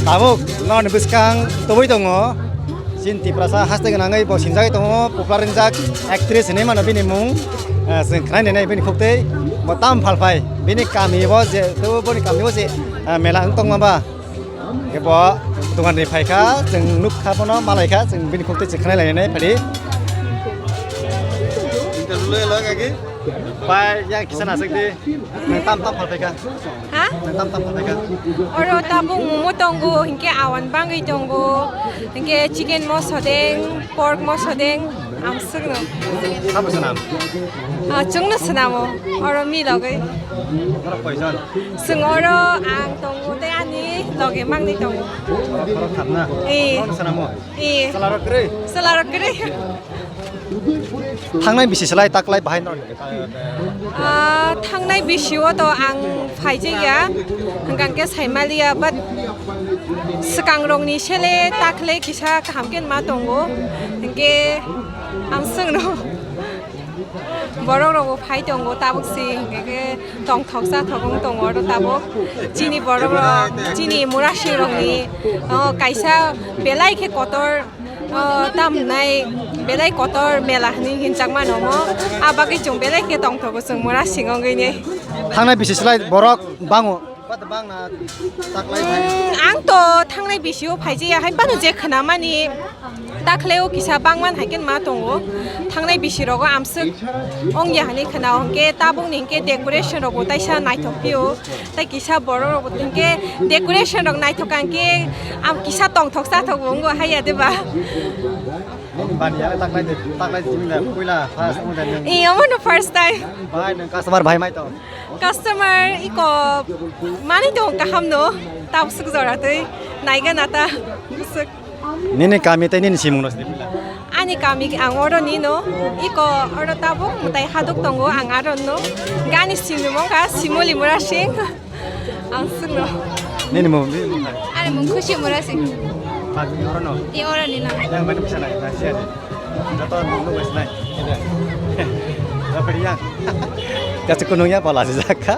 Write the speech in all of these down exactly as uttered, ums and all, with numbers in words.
Tabuk norokni bwskang tubui tongo. Chini Tiprasa haste gwnangwi bo sinjagwi tongo, popular wngjak actress hinwi mano bini mung. Eh, chwng khwnai nainai bini khuktwi. Bo tam phalphai, bini kami bo je, tei boni kami bo je, eh, mela wng tongma ba. Hwnkhe bo dogan ri phaikha, chwng nukha bono, malaikha, chwng bini khuktwi chwng khwnai lainai phadi. Pai yang kisa nasik di. Nang tam tam phalphai kha. Ha? Nang tam tam phalphai kha. Oro tabuk momo tongo, hinkhe awan bangwi tongo, hinkhe chicken mo sodeng, pork mo sodeng, amswkno. Sabo swnam? Ah, chwngno swnamo, oro milogwi. Oro koijon? Chwng oro ang tongo tei ani loge mangni tongo. Oro thapna? Eh. Oro swnamo? Eh. Chwlarok kwrwi? Chwlarok kwrwi. Thangnai bisi slai taklai bahai no. Ah, thangnai bisio to ang phaijaya, hwnkha khe saimaliya, but swkang rokni sele takle kisa kaham khe ma tongo, hinkhe ang swngno borok rokbo phai tongo tabuk si, hinkhe khe tongthok chathok wng tongo oro tabuk chini borok rok, chini murasing rokni, oh, kaisa belai khe kotor. O, tam hwnai belai kotor mela hwnwi hinjakmano omo. A bagwi chwng belai khe tongthogo chwng mura singwngwini. Thangnai bisi slai borok bango. Bangna taklai thai. Mm, ang to thangnai bisio phaijaya hai phano je khwnamani takhleo kisa bangman hai khe ma tongo. Thangnai bisirogo amswk ongya hwnwi khwnao, hwnkhe tabukni hwnkhe decoration rokbo taisa naithok phio. Tei kisa borok rok hwnkhe decoration rok naithok ang khe, am kisa tongthok chathok bo wngo haiya de ba? Bani ya taklai de, taklai de, puila first mo de. Ee, omo no first time. Bai, nwng customer bai mai tong? Customer iko mani tong kaham no, tabswk jora tei naiga nata bwswk. Nini kami tei nini simung no sini puila. Ani kami ang oro ni no, iko oro tabuk mwtai haduk tongo ang aro no. Gani simi mongkha Simoli Murasing. Ang sungno. Nini mung, nini mung hai. Ani mung Khushi Murasing. Pagni oro no. I oro ni no. Yang mana bisa nai, nai siya ni. Joto nung nung wes nai. Joto yang. Kasi kunung ya pala si jaka.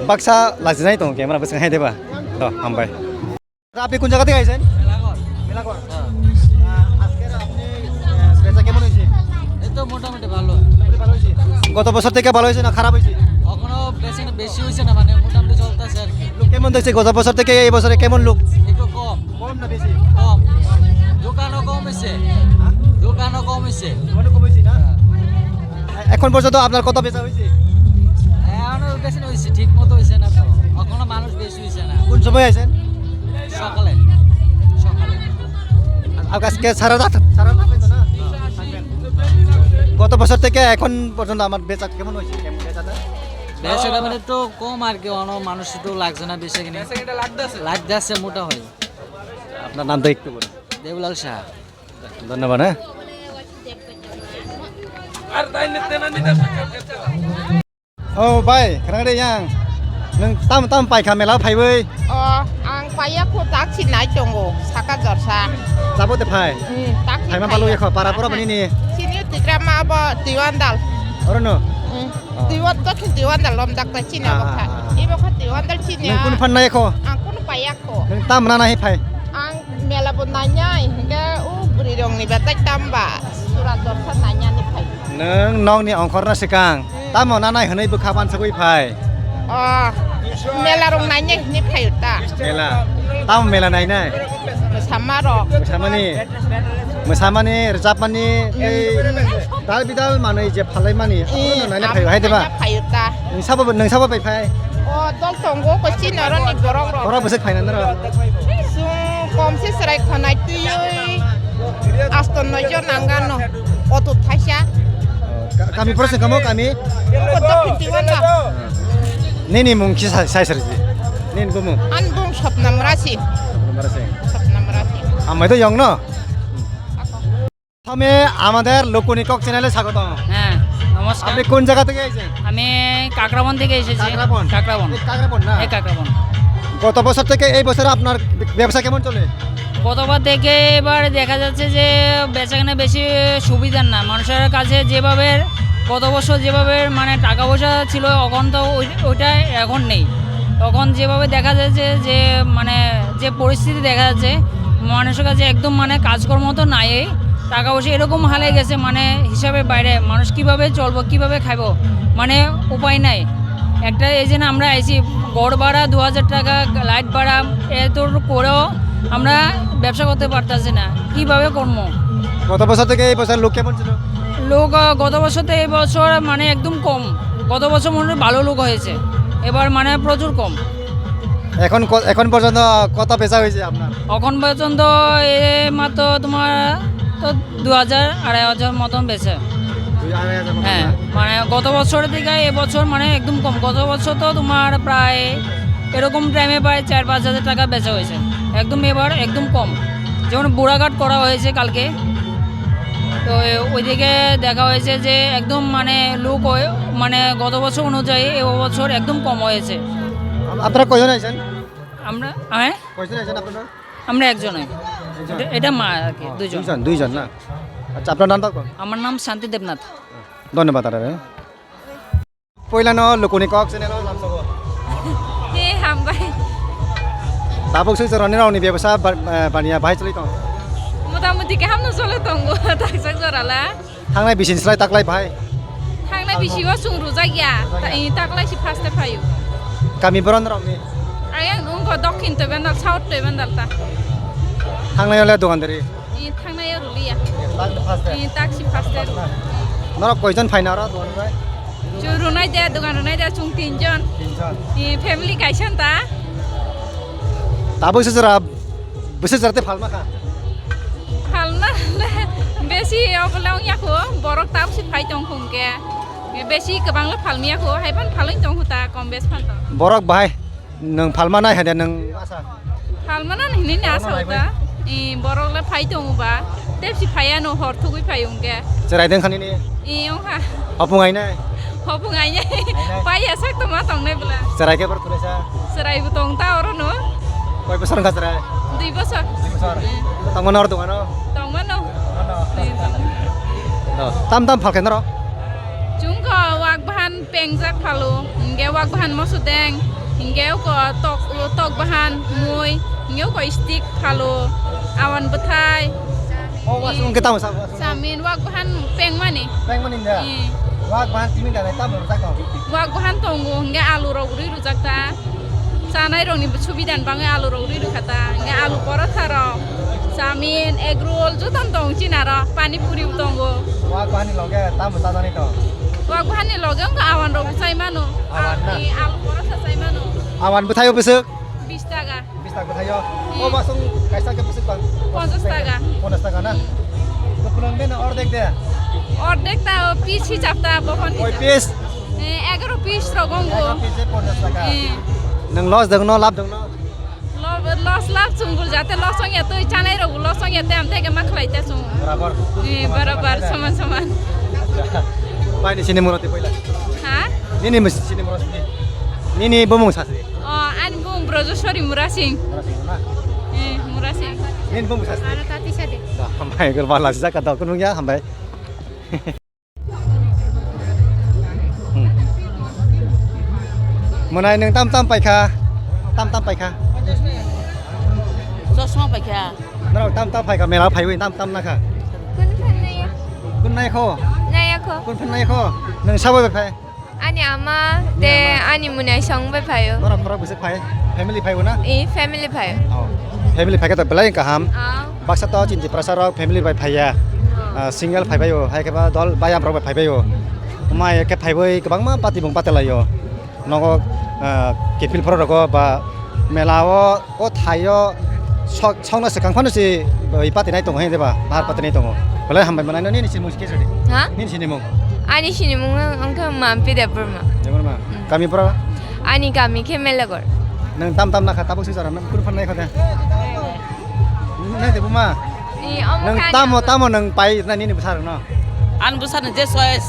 Baksa lajinai tong camera bwswk hai deba. To, hambai. আপনি কোন জায়গা থেকে আইছেন? মেলাঘর। মেলাঘর। হ্যাঁ। আহ, আজকের আপনি, আহ, বেচা কেমন হয়েছে? এই তো মোটামুটি ভালো। মোটামুটি ভালো হয়েছে। গত বছর থেকে ভালো হয়েছে না খারাপ হয়েছে? এখনো বেশি না, বেশি হয়েছে না, মানে মোটামুটি চলতেছে আর কি। লোক কেমন দেখছে গত বছর থেকে এই বছরে কেমন লোক? একটু কম। কম না বেশি? কম। দোকানও কম হয়েছে। হ্যাঁ? দোকানও কম হয়েছে। দোকানও কম হয়েছে না? হ্যাঁ। এখন পর্যন্ত আপনার কত বেচা হয়েছে? এখনো বেশি না হয়েছে, ঠিক মতো হয়েছে না তো। এখনো মানুষ বেশি হয়েছে না। কোন সময় আছেন? সকালে। সকালে। আর আজকে সারা রাত, সারা রাত হইতো না? থাকবেন। গত বছর থেকে এখন পর্যন্ত আমার বেচা কেমন হয়েছে? কেমন বেচাটা? বেচাটা মানে তো কম আর কি, অন্য মানুষ তো লাগছে না বেশি কিনে। লাগতেছে মোটা হয়। আপনার নামটা একটু বলুন। দেবলাল শাহ। ধন্যবাদ, হ্যাঁ। Oh, bai, khwnang de yang. Nwng tam tam paikha mela phaiwi? Oh, ang paiya kho, tak sinai tongo, saka jorsa. Jabo de phai. Hmm, tak si phaima phaiya. Balu yakho, para pura bani ni. Sini tigra ma bo Tiwandal. Oro no? Hmm. Oh. Tiwan, to khin Tiwandal lom dak ta chini. Ah, bo kha. Ah, ah. Ibo kha Tiwandal chini. Nwng kun phan nai kho? Ang kun paiya kho. Nwng tam na nai phai? Ang Mela bo nainai, hingke o bwrwi rok ni betai tamba sura dorsa nainani phai. Nwng nokni ongkhorna swkang, hmm, tamo nanai hwnwi bwkha bansugwi phai? O, mela rok nainai hwnwi phai ta. Mela? Tamo mela nainai? Mwsama rok. Mwsamani? Mwsamani, rwchapmani, tei dal bidal manwi je phalaimani, hmm, abono naina phai hai de ba? Naina phai ta. Nwng sabo, nwng sabo bai phai? O, dol tongo, ko chini oro ni borok rok. Borok bwswk phaina noro? Chwng kom se chwrai khonai twiwi asto noi jon nangano auto thaisa. Ka-, kami pura se kamo kami? Ko Dokhin Tiwanda. Nini mung kisa sai, sai sarji? Nini bumung? An bung Sopna Murasi. Sopna Murasi. Sopna Murasi. Amai to yong no? Ako. প্রথমে আমাদের লোকনিকক চ্যানেলে স্বাগতম। হ্যাঁ, নমস্কার। আপনি কোন জায়গা থেকে এসেছেন? আমি কাকরাবন থেকে এসেছি। কাকরাবন? কাকরাবন। এই কাকরাবন না? এই কাকরাবন। গত বছর থেকে এই বছর আপনার ব্যবসা কেমন চলে? গতবার থেকে এবার দেখা যাচ্ছে যে বেচাকেনা বেশি সুবিধার না। মানুষের কাছে যেভাবে গত বছর যেভাবে মানে টাকা পয়সা ছিল, এখন তো ওই, ওইটা এখন নেই। তখন যেভাবে দেখা যাচ্ছে যে, মানে, যে পরিস্থিতি দেখা যাচ্ছে, মানুষের কাছে একদম, মানে, কাজকর্ম তো নাই, টাকা পয়সা এরকম হালে গেছে, মানে, হিসাবের বাইরে। মানুষ কিভাবে চলবো, কিভাবে খাইবো, মানে, উপায় নাই। একটা এই যে না, আমরা আইছি, ঘর ভাড়া দু হাজার টাকা, লাইট ভাড়া, এত করেও আমরা ব্যবসা করতে পারতাছি না, কিভাবে করবো? গত বছর থেকে এই বছর লোক কেমন ছিল? লোক, আহ, গত বছর থেকে এই বছর, মানে, একদম কম। গত বছর মনে হয় ভালো লোক হয়েছে, এবার, মানে, প্রচুর কম। এখন ক-, এখন পর্যন্ত কত বেচা হয়েছে আপনার? এখন পর্যন্ত এ মাত্র তোমার তো দু হাজার, আড়াই হাজার মতন বেচে। দুই আড়াই হাজার মতন হ্যাঁ, না? মানে, গত বছরের থেকে এবছর, মানে, একদম কম। গত বছর তো তোমার প্রায় এরকম টাইমে প্রায় চার পাঁচ হাজার টাকা বেচা হয়েছে, একদম এবার একদম কম। যেমন বুড়াঘাট করা হয়েছে কালকে, তো ওইদিকে দেখা হয়েছে যে একদম, মানে, লোক ওই, মানে, গত বছর অনুযায়ী এ বছর একদম কম হয়েছে। আপ-, আপনারা কয়জন আছেন? আমরা, হ্যাঁ? কয়জন আছেন আপনারা? আমরা একজনই। একজন? এটা, এটা মা আর কি, ও, দুজন। দুইজন, দুইজন না? আচ্ছা, আপনার নামটা কোন? আমার নাম শান্তি দেবনাথ। ধন্যবাদ, দাদা। Poilano Lukuni Kok channel o lamsogo. He, hambai. Tabuk sui choroni rokni bebasa ba-, eh, baniya bahai choli tong. Motamuti kaham no chole tongo, taksa jorala. Thangnai bisi ni slai taklai bahai. Thangnai bisi o chwng rwjak ya. Rwjak ya. Ta-, i, taklai si first e phaio. Kami boron rokni? Ayang ungko dokhin to bendal, south to bendal ta. Thangnai ole dogandari. I, thangnai o rwliya. Taklai first e. I, taksi first e rw. Norok koijon phaina oro dogan bai? Chwng rwnai de, dogan rwnai de, chwng tinjon. Tinjon. I, family kaisa ta. Tabuk se jora, bwswk jora tei phalma kha? Phalma le besi obo le wng ya kho, borok tabuk se phai tong kho hwnkhe. Besi kwbang le phalmi ya kho, hai phano phalwi tong kho ta, kom bes phano. Borok bahai nwng phalma nai hai de nwng asa? Phalma nani hinwi ni asa ta. I, borok le phai tongo ba. Tepsi phai ano hor thugwi phai hwnkhe. Cherai deng khani ni? I, wng kha. Hopung ai nai? Hopung ai nai. Ai nai. Pai ya sak tongma tongnai bwla. Cherai khe bor khulai sa? Cherai bo tong ta oro no. Koi bosor wngkha cherai? Dui bosor. Dui bosor. Hmm. Tongma nor dogano? Tongma no. Tongma no. Hmm, tongma. Oh, tam tam phalkhe noro? Chwng kho wak bahan pengjak phalo, hingke wak bahan mosodeng, hingke uko tok, tok bahan mui, hingke uko stick phalo, awan bwthai. Oh, wasung kita masa. Samin wak bahan pengmani. Pengmani da? Hmm. Wak bahan timi da, ta bor ta ko. Wak bahan tongo, hingke alu rok rwi rujak ta. Chanai rokni subida ni bagwi alu rok rwi rwkha ta, hingke alu porotha rok, chowmin, egg roll jotono tongo chini aro, pani puri bo tongo. Wak bahani loge tamo chajani to? Wak bahani loge wngkha awan rok bo chai mano. Awan na? Ni alu porotha chai mano. Awan bwthaio bwswk? Bis taka. Bis taka bwthaio? Hmm. O basong kaisa khe bwswk bang? Ponchas taka. Ponchas taka na? Hmm. To pulon de na ordek de? Ordek ta o piece hisab ta, bohon hisab. Oi piece? Eh, egaro piece rok wngo. Egaro piece ponchas taka. Eh. Nwng loss dong no, lab dong no? Lo-, loss lab chwng bul jate loss wngya twi chanai rok loss wngya tei amthe ke ma khlai ta chwng. Barabar. Eh, barabar, soman soman. Bai ni sini murati poila. Ha? Nini mis-, sini murati. Nini bumung sasi. Oh, ani bumung Brojoswari Murasing. Murasing na? Eh, Murasing. Nini bumung sasi. Ano tati sade. Da, hambai gor bala saka da kunung ya hambai. Hmm. Mwnai nwng tam tam paikha, tam tam paikha. Chosma paikha. Norok tam tam paikha, mela phaiwi tam tam nakha. Kun phan naiya? Kun naikho? Naiyakho. Kun phan naikho? Nwng sabo bai phai? Ani ama tei ani mwnai song bai phaio. Norok khorok bwswk phai? Family phaibo na? Eh, family phaio. Oh. Family phaikhe to belai kaham. Ah. Baksa to chini Tiprasa rok family bai phaiya. Ah, single phaibaio, hai khe ba dol bayam rok bai phaibaio. Mai khe phaibai kwbangma pati bung patelaio. Nogo, ah, kiphil phoro rogo ba mela o, o thaio sok, sokno swkang phano si bai patinai tongo hai deba, nahar patinai tongo. Belai hambai mwnai no nini sinimung khe sadi? Ha? Nini sinimung? Ani sinimung wngkha Mampi Debbarma. Debbarma. Hmm. Kami pura? Ani kami khe Melagor. Nwng tam tam nakha tabuk si jora nang kunu phan nai kha de. Nai de buma. Ni omo nwng kani tamo, omo. Tamo nwng pai na nini bwsarok no? Ani bwsarni je choice.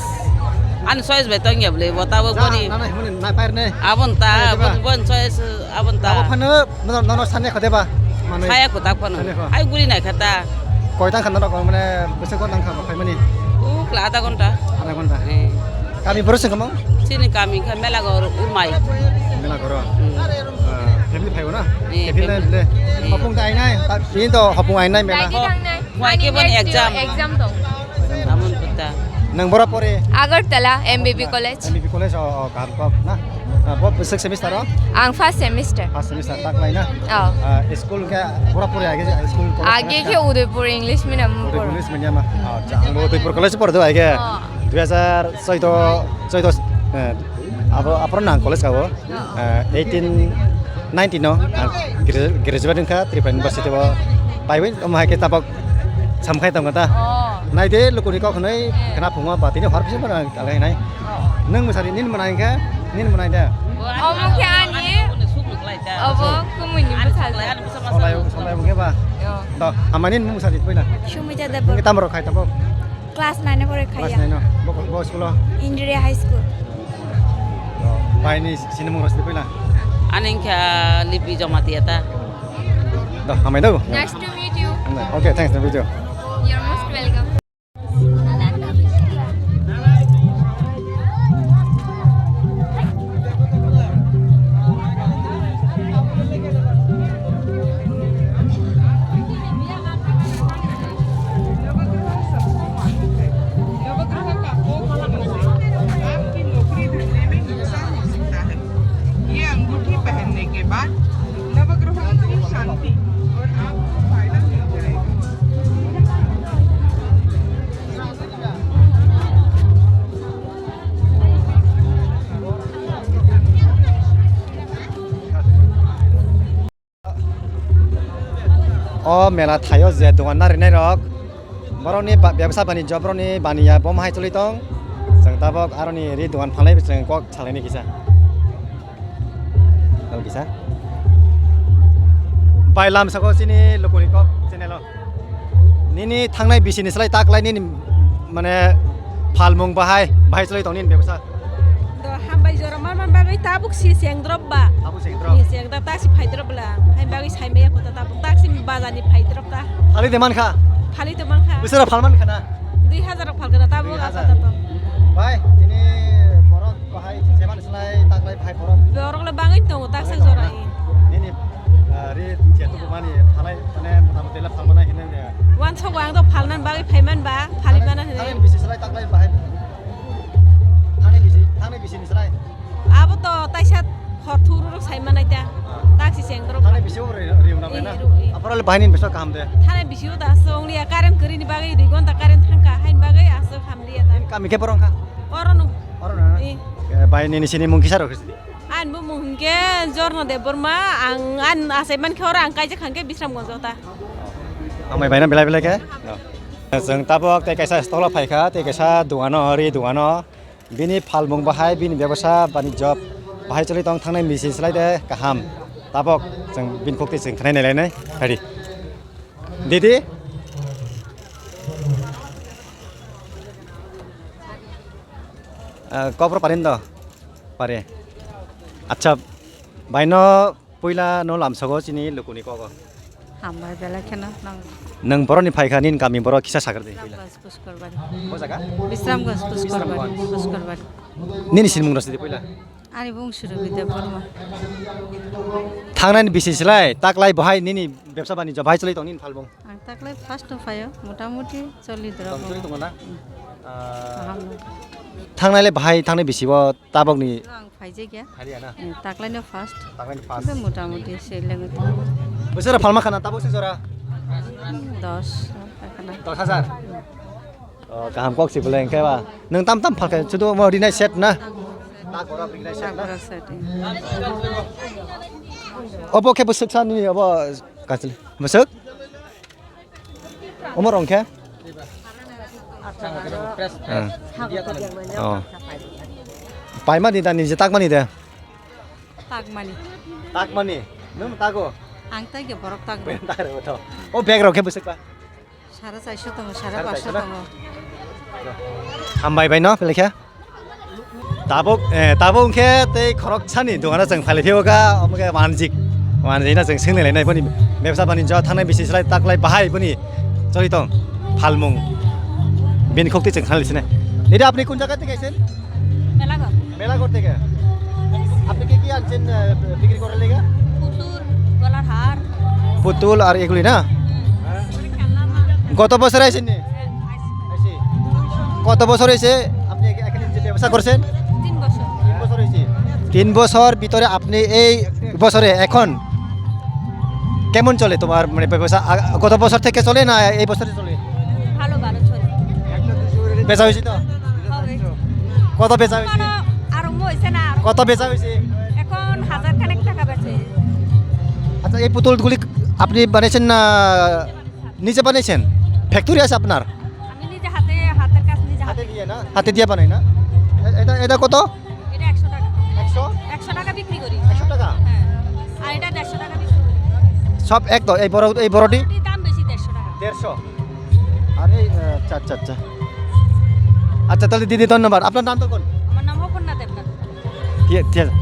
Ani choice bai tongya bwle bo tabuk boni. Na na himani na pair ne. Abon ta, abon, bon choice abon ta. Abo phano nono sanya kho de ba. Mane. Saya kho tak phano. Sanya kho. Ai guri nai kha ta. Koi tang kha norok mane bwswk nang kha ba phaimani? U kla adha ghonta. Adha ghonta. Eh. Kami boro sing kamo? Chini kami kha Melagor Umai. Mela koro. Hmm. Ah, family phaibo na? Eh, family family. Le. Eh. Hopung ta ainai, ta, ini to hopung ainai mela. Daidi thangnai. Wah, ani kebo next exam. Exam tong. Amon kota. Nang bora pore? Agartala, M B B College. M B B College, oh, oh, kaham kok na. Ah, bo sixth semester o? Ang first semester. First semester, tak lai na? Oh. Ah, school ke bora pore age, school college. Age ke Udaipur English medium. Udaipur English medium ah. Hmm. Ah, ang bo Udaipur College pore do age. Oh. Dui hajar soido, soido, eh, abo, apro nang college kabo. Oh. Eh, eighteen ninety no, ah, gra-, graduate wngkha Tripura University o. Paiwi omo hai khe tabok samkhai tongo ta. Oh. Naide lukuni kok hwnwi khna phungo ba tini hor bisingo nang alai nai. Oh. Nwng mwsari nini mwnai khe, nini mwnai da. Omo khe ani, obo kumui ni bwsajwk. Solai, solai bo khe ba. Yo. Do, ama nini mung mwsari poila. Sumita Debbarma. Nwng tamo rok khai tabok? Class nine o pore khai. Class nine o. Bo, bo school o? Indria High School. Bai ni sinimung rok sidi poila. Ani wngkha Lipi Jamatia ta. Do, hambai do. Nice to meet you. Okay, thanks, thank you. You're most welcome. नवग्रह सबको मालिक है। नवग्रह का कोप होने से आपकी नौकरी धंधे में नुकसान हो सकता है। ये अंगूठी पहनने के बाद नवग्रहों की शांति और आपको फायदा मिल जाएगा। O mela thaio je dogan narinai rok, borokni ba-, bebsa banijo borokni baniya bom hai choli tong. Chwng tabok aroni ri dogan phalai chwng kok salaini kisa. Tamo kisa. Bai lamsako chini lukuni kok channel o. Nini thangnai bisini slai taklai nini mane phalmung bahai, bahai choli tong nini bebsa. Do hambai jora man man bagwi tabuk si seng drop ba. Tabuk seng drop. Ni seng da taksi phai drop la. Hai bagwi sai maya kota tabuk taksi bazar ni phai drop ta. Phali de man kha. Phali de man kha. Bisara phal man kha na. Dui hazar phal kha na tabuk. Dui hazar. Asa ta to. Bai, ini borok bahai seman slai taklai bahai borok. Borok le bangwi tongo taksa jora i. Nini, ah, ri jetu mani phalai mane mota moti le phal mana hinne. Wan sogo ang do phal man bagwi phai man ba, phali mana hinne. Thangnai bisi slai taklai bahai. Thangnai bisi, thangnai bisi ni slai. Abo to taisa hor thuru rok sai manai ta. Ah. Taksi seng drop. Thangnai bisi o ri, ri una bai na. Ri, ri. Apor le bahai ni bisi kaham de. Thangnai bisi o da so ongli ya current kwrwi ni bagwi dui gonta current thangka hain bagwi aso hamli ya ta. Kami khe borok kha? Oro no. Oro no. Eh. Eh, bai nini sini mung kisa rok. Ani bumung hwnkhe Jorno Debbarma, ang ani achai mankhe oro ang kaijak kha hwnkhe Bisramganj o ta. Hambai bai na belai belai khe? Chwng tabok tei kaisa stolo phaikha, tei kaisa dogano, ri dogano. Bini phalmung bahai, bini bebsa banijyo bahai choli tong thangnai misil slai de kaham. Tabok chwng bini khukti chwng khnai nai lainai. Ready. Didi. Ah, kobor parin do. Pare. Acha, baino puila no lamsogo chini lukuni kogo. Hambai belai kheno nang. Nang boroni phaikha nini kami borok kisa sagar de puila. Bisramganj Pushkarbari. Bo jaga? Bisramganj Pushkarbari. Bisramganj. Pushkarbari. Nini sinimung rosidi puila. Ani bung Surabhi Debbarma. Thangnani bisi silai, taklai bahai nini bebsa bani jo bahai choli tong nini phalbung. Ang taklai first no phaio, motamuti choli drop. Tong choli tongo na? Hmm. Ah, kaham no. Thangnai le bahai thangnai bisi bo tabok ni. Ang phaijak ya. Phaliya na? Eh, taklai no first. Taklai no first. Be motamuti se lengo. Bwswra phalma khana tabok se jora? Dos, pakhana. Dos hajar? Oh, kaham kok si beleng khe ba. Nwng tam tam phalkha, sudu mo rinai set na. Tak ora rinai set na. Tak ora set, eh. Obo khe bwswk sa nini obo kachili. Bwswk? Omo rong khe? Ah. Oh. Paima di da niji tak mani de. Tak mani. Tak mani. Nwng tago? Ang tai ge borok tak. Borok tak ro to. O bag rok khe bwswk ba? Sare charso tongo, sare paanso tongo. Hambai bai no, belai khe. Tabuk, eh, tabuk hwnkhe tei khorok sani dogano chwng phailaiphiyo kha, omo khe wanjik. Wanjik no chwng swngnailai nai boni bebsa banijyo thangnai bisi slai taklai bahai boni choli tong phalmung. Bini khukti chwng khnali sinai. Didi, apni kun jaga theke aisen? Melaghor. Melaghor theke? আপনি কি কি আনছেন, আহ, বিক্রি করার লেগে? পুতুল, গলার হার। পুতুল আর এগুলি না? হুম। গত বছর আইছেন নি? হ্যাঁ, আইছি। আইছি। কত বছর হয়েছে আপনি এখ-, এখানে যে ব্যবসা করছেন? তিন বছর। তিন বছর হয়েছে। তিন বছর ভিতরে আপনি এই বছরে এখন কেমন চলে তোমার মানে ব্যবসা? আ-, গত বছর থেকে চলে না এই বছরে চলে? ভালো, ভালো চলে। বেচা হয়েছে তো? হবে। কত বেচা হয়েছে? এখনো আরম্ভ হয়েছে না, আরো কত বেচা হয়েছে? এখন হাজার খানেক টাকা বেচে। আচ্ছা, এই পুতুলগুলি আপনি বানিয়েছেন না নিজে বানিয়েছেন? ফ্যাক্টরি আছে আপনার? আমি নিজে হাতে, হাতের কাজ নিজে হাতে হাতে। দিয়ে না? হাতে দিয়ে বানাই না? এ-, এটা, এটা কত? এটা একশো টাকা। একশো? একশো টাকা বিক্রি করি। একশো টাকা? হ্যাঁ। আর এটা দেড়শো টাকা বিক্রি করি। সব এক তো, এই বড়, এই বড়টি? এটির দাম বেশি, দেড়শো টাকা। দেড়শো? আরে, আচ্ছা, আচ্ছা, আচ্ছা। আচ্ছা, তাহলে দিদি, ধন্যবাদ। আপনার নাম তো কোন? আমার নাম অপর্ণা দেবনাথ। ঠিক, ঠিক আছে।